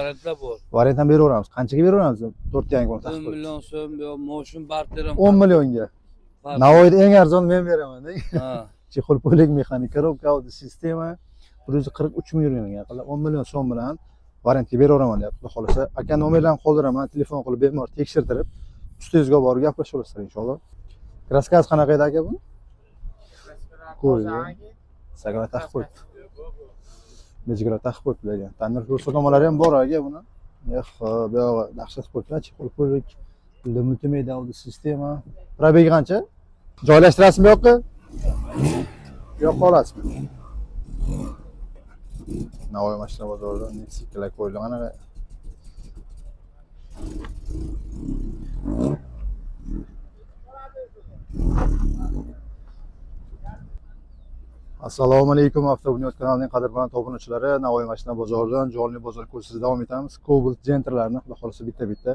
Variantlar bor. Variant ham beraveramiz. Qanchaga beraveramiz? 4,5 kun 10 million so'm yo moshin barter ham. 10 millionga. Navoiyda eng arzon men beraman. Ha. Chexol po'lak mexanik, korobka, audio sistema 143 ming yurgan ekan. 10 million so'm bilan variantga beraveraman deyapti. Xudo xohlasa. Aka nomerlarni qoldiraman, telefon qilib bemalol tekshirtirib, ustingizga borib gaplashib olasizlar inshaalloh. Kraskasi qanaqa edi aka buni? Qo'ydi. Sagala taqib qo'yibdi. Necha taqib qo'yibdi degan. Tandir ko'rsatmalari ham bor aka buni. Eh, bu yog'i dahshat qo'yibdilar. Chexol po'lak, multimedia audio sistema. Probegi qancha? Joylashtirasizmi bu yoqqa? Bu yoqqa olasizmi? Navoiy mashina bozorida Nexia qo'yilgan ana. Assalomu alaykum Avtobunyod kanalining qadrbaland obunachilari. Navoiy mashina bozoridan jonli bozor ko'rsatishda davom etamiz. Cobalt Gentra'larni xudo xohlasa bitta-bitta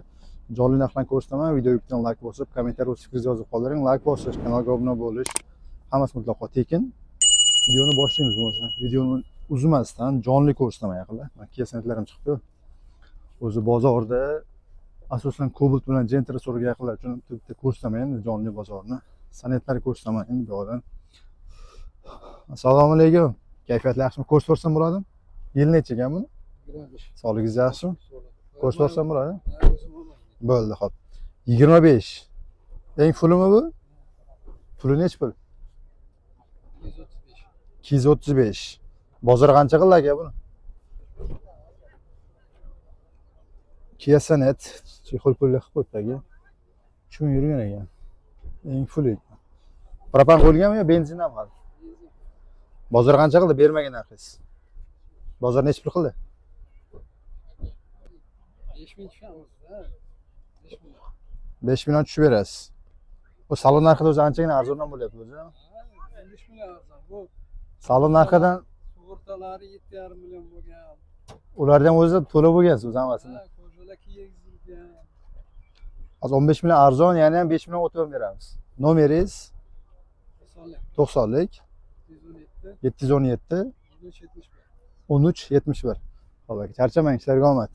jonli narxlarni ko'rsataman. Videoga bitta like bosib, kommentariy o'z fikringizni yozib qoldiring. Like bosish, kanalga obuna bo'lish hammasi mutlaqo tekin. Videoni boshlaymiz bo'lmasa. Videoni uzmasdan jonli ko'rsataman yaqinda. Mana Kia Sonetlar ham chiqibdi. O'zi bozorda asosan Cobalt bilan Gentra so'ragan yaqinlar uchun bitta ko'rsataman endi jonli bozorni. Sonetlar ko'rsataman endi bu yoqdan. Assalomu alaykum. Kayfiyatlar yaxshimi? Ko'rsatib bo'ladimi? Yil necha ekan buni? Sog'ligingiz yaxshimi? Ko'rsatib bo'ladi? Bo'ldi, xo'p. 25. Eng pulimi bu? Puli nechi pul? 235. Bozor qancha qildi aka buni? Kia Sonet chexol pulli qilib qo'yibdi aka. 3000 yurgan ekan. Eng puli. Propan qo'yilganmi yo benzin ham hali? Bozor qancha qildi? Bermagan narxingiz. Bozor nechi pul qildi? 5 ming tushamiz. 5 million. 5 million tushib berasiz. Bu salon narxida o'zi anchagina arzondan bo'lyapti o'zi. 5 million arzon. Bu Salon narxidan sug'urtalari 7,5 million bo'lgan. ulardan o'zi to'la bo'lgansiz o'zi hammasini. Ko'rjalar kiygizilgan. Hozir 15 million arzon, yana ham 5 million o'tib beramiz. Nomeringiz 90lik 90lik 117 717 1371. 13 71. Xo'p aka, charchamang, ishlarga omad.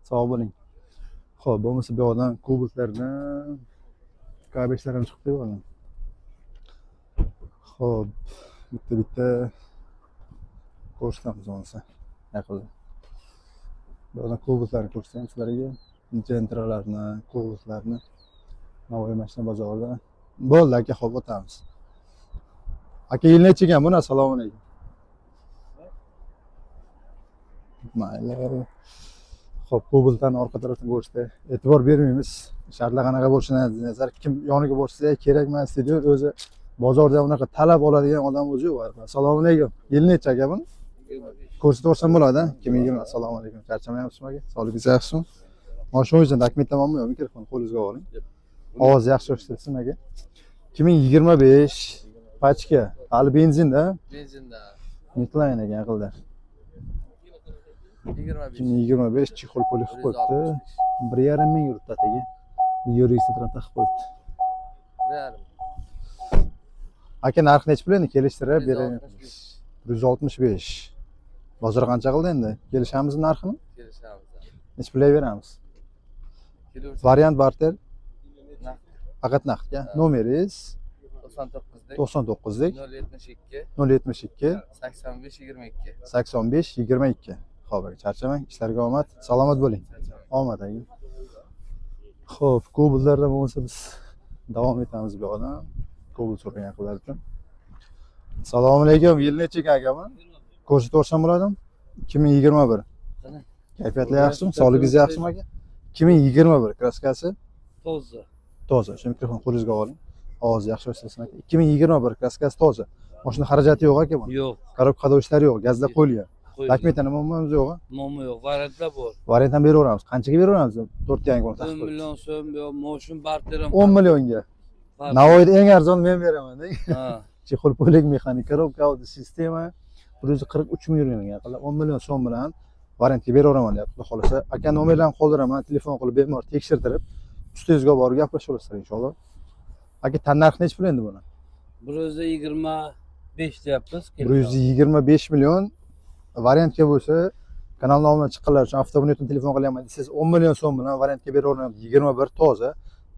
Sog' bo'ling. Xo'p, bo'lmasa bu yoqdan Cobaltlardan K5lar ham chiqdi bu yoqdan. Xo'p, bitta-bitta ko'rsatamiz bo'lmasa yaqinda. Bu yoqdan Cobaltlarni ko'rsatayim sizlarga. Gentralarni, Cobaltlarni Navoiy mashina bozorida. Bo'ldi aka, xo'p o'tamiz. Aka, yil necha ekan buni? Assalomu alaykum. Mayli. Xo'p, Cobaltdan orqa tarafdan ko'rsatdi. E'tibor bermaymiz. Shartlar qanaqa bo'lishini nazar kim yoniga borsa kerak emas deydi. O'zi bozorda unaqa talab oladigan odam o'zi yo'q. Assalomu alaykum. Yil necha aka buni? Ko'rsatib yuborsam bo'ladi, 2020. Assalomu alaykum. Charchamayapsizmi aka? Sog'ligingiz yaxshimi? Mana shu o'zida dokument tamommi yo'q? Mikrofon qo'lingizga oling. Ovoz yaxshi eshitilsin aka. 2025 pachka. Hali benzinda. Benzinda Midline ekan yaqinda. 25. 2025 chexol puli qilib qo'yibdi. 1,5 ming yuribdi atigi. Video registratorni taqib qo'yibdi. 1,5. Aka narx nechi pul endi kelishtirib beraylik. 165. 165. Bozor qancha qildi endi? Kelishamiz narxini? Kelishamiz. Nechi pulga beramiz? Kelaversa Variant barter naqd faqat naqdga. Nomeringiz 99lik 99lik 072 072 85 22. 85 22. Xo'p, aka, charchamang, ishlarga omad. Salomat bo'ling. Omad aka. Xo'p, Cobaltlardan bo'lmasa biz davom etamiz bu yoqdan. Cobalt so'ragan yaqinlar uchun. Assalomu alaykum. Yil necha ekan aka bu? Ko'rsatib yuborsam bo'ladimi? 2021. Qani? Kayfiyatlar yaxshimi? Sog'ligingiz yaxshimi aka? 2021 kraskasi Toza. toza. Shu mikrofon qo'lingizga oling. Ovozi yaxshi eshitilsin aka. 2021 kraskasi toza. Mashina xarajati yo'q aka buni. Yo'q. Korobka haydov ishlari yo'q, gazda qo'yilgan. Qo'yilgan. Dokumentda nima muammomiz yo'q? Muammo yo'q. Variantlar bor. Variant ham beraveramiz. Qanchaga beraveramiz? 4,5 kun 10 million so'm yo moshin barter ham. 10 millionga. Navoiyda eng arzon men beraman. Ha. Chexol po'lak mexanik, korobka audio sistema 143 ming yurgan ekan. Yaqinda 10 million so'm bilan variantga beraveraman deyapti. Xudo xohlasa. Aka nomerlarni qoldiraman, telefon qilib bemalol tekshirtirib, ustingizga borib gaplashib olasizlar inshaalloh. Aka tan narxi nechi pul endi buni? 125 deyapmiz. 125 million variantga bo'lsa Kanal nomidan chiqqanlar uchun avtobunyoddan telefon qilyapman desangiz 10 million so'm bilan variantga beraveramiz. 21 toza.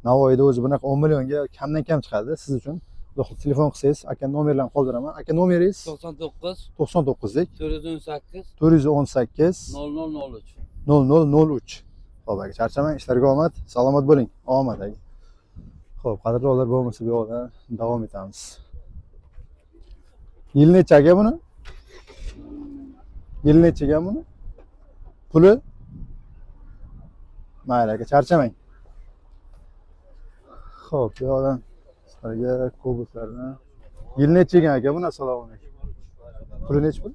Navoiyda o'zi bunaqa 10 millionga kamdan kam chiqadi siz uchun. Xudo xohlasa telefon qilsangiz, aka nomerlarni qoldiraman. Aka, nomeringiz? 99 99lik 418 418 0003. 0003. Xo'p aka, charchamang, ishlarga omad, salomat bo'ling. Omad aka. Xo'p, qadrli ular, bo'lmasa bu yoqdan davom etamiz. Yil necha aka buni? Yil nechaga buni? Puli? Mayli aka, charchamang. Xo'p, bu yoqdan sizlarga Cobaltlarni. Yil nechaga aka buni? Assalomu alaykum. Puli nechi pul?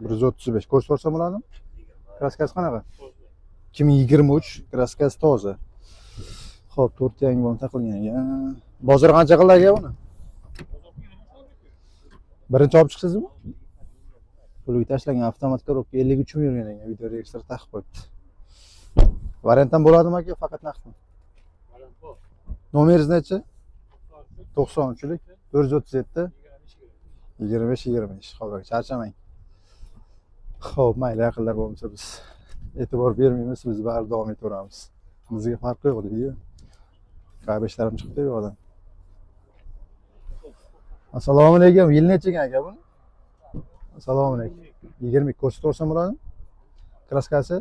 135. Ko'rsatib yuborsam bo'ladimi? Краска si qanaqa? 2023, краска si toza. Xo'p, to'rtta yangi bon taqilgan ekan. Bozor qancha qildi aka buni? Birinchi olib chiqdingizmi? Pulga tashlangan avtomat коробка 53 ming yurgan ekan, video registr taqib qo'yibdi. Variantdan bo'ladimi aka, faqat naqdmi? Nomeringiz nechi? 93lik 437 25 25. Xo'p, aka, charchamang. Xo'p, mayli, yaqinlar, bo'lmasa biz e'tibor bermaymiz, biz baribir davom etaveramiz. Bizga farqi yo'q deydi. K5larim chiqdi bu yoqdan. Assalomu alaykum. Yil nechaga aka buni? Assalomu alaykum. 22, ko'rsatib yuborsam bo'ladimi? Краска si?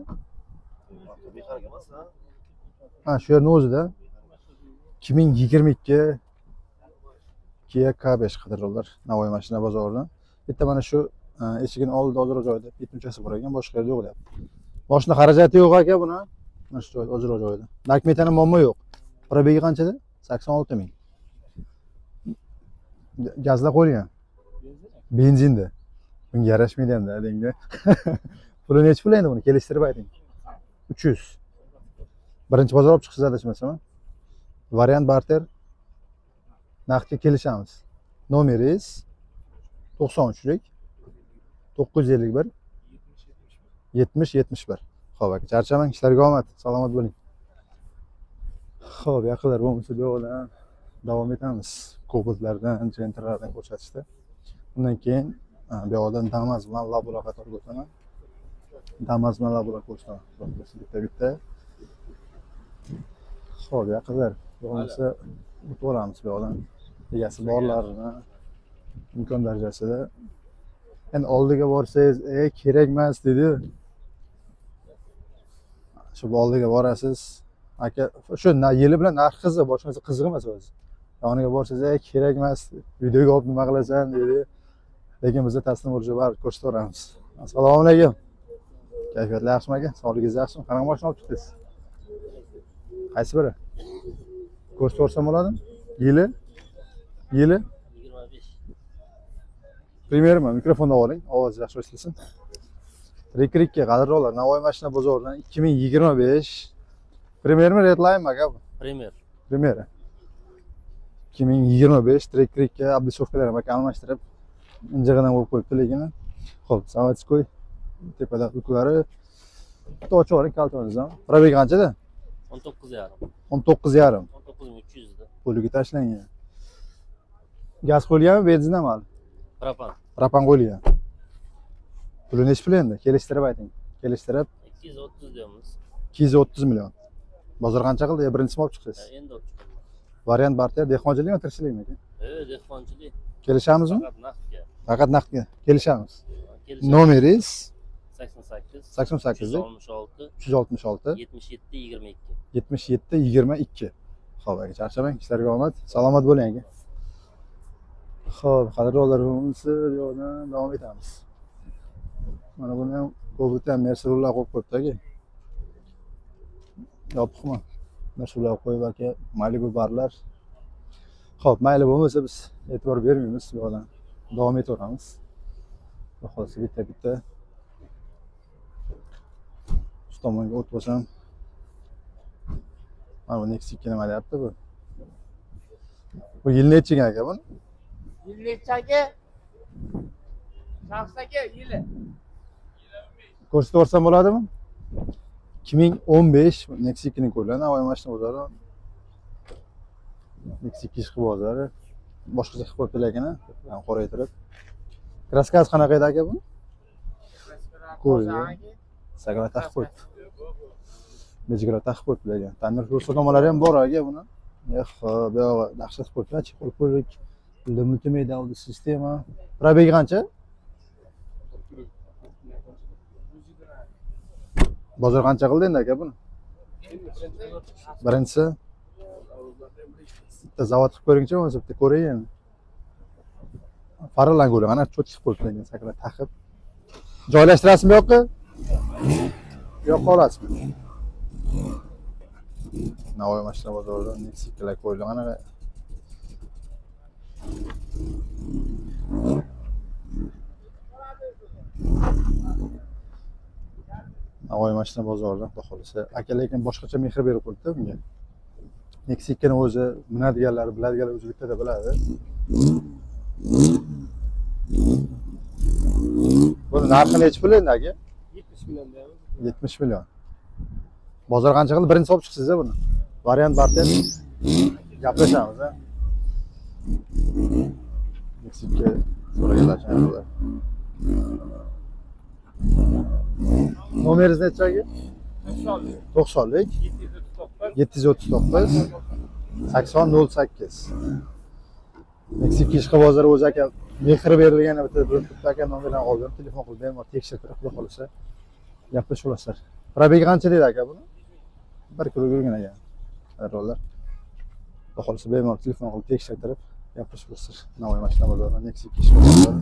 Ha, shu yerni o'zida. 2022 Kia K5, qadrdonlar, Navoiy mashina bozoridan. Bitta mana shu eshigini oldida ozroq joyda yetmichasi bor ekan, boshqa yerda yo'q deyapti. Moshina xarajati yo'q aka buni. Mana shu joyda, ozroq joyda. Narkmetani muammo yo'q. Пробег i qanchada? 86 ming. Gazlar qo'yilgan. Benzinda. Bunga yarashmaydi endi, adangga. Puli nechi pul endi buni? Kelishtirib ayting. 300. Birinchi bozor olib chiqsiz adashmasam. Variant barter, naqdga kelishamiz. Nomeringiz 93lik 951 70 71. Xo'p aka, charchamang, ishlarga omad, salomat bo'ling. Xo'p, yaqinlar, bo'lmasa bu yoqdan davom etamiz. Cobaltlardan, Gentralardan ko'rsatishda. Undan keyin bu yoqdan Damas bilan Labula qatoriga o'taman. Damas bilan Labula ko'rsataman. Xudo xohlasa bitta-bitta. Xo'p, yaqinlar, bo'lmasa o'tib olamiz bu yoqdan. Egasi borlarini imkon darajasida. Endi oldiga borsangiz, kerak emas deydi. Shu oldiga borasiz, aka, shu yili bilan narxi qiziq, boshqa narsa qiziq emas o'zi. Yoniga borsangiz, kerak emas, videoga olib nima qilasan deydi. Lekin biza taslim bo'lishga baribir ko'rsataveramiz. Assalomu alaykum. Kayfiyatlar yaxshimi aka? Sog'ligingiz yaxshimi? Qanaqa mashina olib chiqdingiz? Qaysi biri? Ko'rsatib yuborsam bo'ladimi? Yili? Yili? 25. Premyermi? Mikrofonni oling, ovoz yaxshi eshitilsin. Tracker 2, qadrdonlar, Navoiy mashina bozoridan 2025 Premiermi, Redline'mi aka bu? Premier. Premier. 2025 Tracker 2, обшивка lar aka almashtirib, injig'idan bo'lib qo'yibdi lekin. Xo'p, заводской tepada luklari. Bitta ochib oling kaltangizni. Пробег qanchada? 19,5. 19,5. 19 300 da. Puliga tashlangan. Gaz qo'yilganmi, benzinami hali? Propan. Propan qo'yilgan. Puli nechi pul endi? Kelishtirib ayting. Kelishtirib. 230 deymiz. 230 million. Bozor qancha qildi? Yo birinchisini olib chiqdingiz? Endi olib chiqaman. Variant barter, dehqonchilikmi, tirikchilikmi aka? Dehqonchilik. Kelishamizmi? Faqat naqdga. Faqat naqdga kelishamiz. Kelishamiz. Nomeringiz? 88 88 366 366 77 22. 77 22. Xo'p aka, charchamang, ishlarga omad. Salomat bo'ling aka. Xo'p, qadrdonlar, bo'lmasa bu yoqdan davom etamiz. Mana buni ham, Cobaltni ham Mercedes qo'yib qo'yibdi aka. Yopiqmi? Mercedes qo'yib aka, Malibu barlar. Xo'p, mayli, bo'lmasa biz e'tibor bermaymiz, bu yoqdan davom etaveramiz. Xudo xohlasa bitta-bitta. Shu tomonga o't bo'lsam, mana bu Nexia 2 nima deyapti bu? Bu yil nechiga aka buni? Yil nechi aka? Shahs aka, yili. Ko'rsatib yuborsam bo'ladimi? 2015 Nexia 2 ning ko'rgan Navoiy mashina bozori. Nexia 2 ishqi bozori. Boshqacha qilib qo'yibdi lekin, qoraytirib. Краска si qanaqa edi aka buni? Ko'rdi. Sagala taqib qo'yibdi. Bejgara taqib qo'yibdi lekin. Tandir ko'rsatmalari ham bor aka buni. Eh, bu yog'i dahshat qo'yibdilar, chexol ko'rik. Multimedia audio sistema. Probegi qancha? Bozor qancha qildi endi aka buni? Birinchisi bitta zavod qilib ko'ringchi, bo'lmasa bitta ko'ray endi. Faralan ko'ring, ana cho'chib qilib qo'yibdi lekin sakra taqib. Joylashtirasizmi bu yoqqa? Bu yoqqa olasizmi? Navoiy mashina bozorida Nexia qo'yilgan ana. Navoiy mashina bozorida xudo xohlasa. Aka lekin boshqacha mehr berib qo'yibdi bunga. Nexia 2 ni o'zi minadiganlar, biladiganlar o'zi bittada biladi. Buni narxi nechi pul endi aka? 70 million deymiz. 70 million. Bozor qancha qildi? Birinchi olib chiqsiz buni. Variant barter gaplashamiz a. Nexia so'raganlar shunaqalar. Nomeringiz nechi aka? 90lik 739 80 08. Nexia Qishqa bozori o'zi aka mehr berilgan bitta bitta aka nomerdan oldim, telefon qilib bemalol tekshirtirib, xudo xohlasa gaplashib olasizlar. Probegi qancha deydi aka buni? 1 kilo yurgan ekan. Qadrdonlar. Xudo xohlasa bemalol telefon qilib tekshirtirib gaplashib olasizlar. Navoiy mashina bozori, Nexia Qishqa bozori.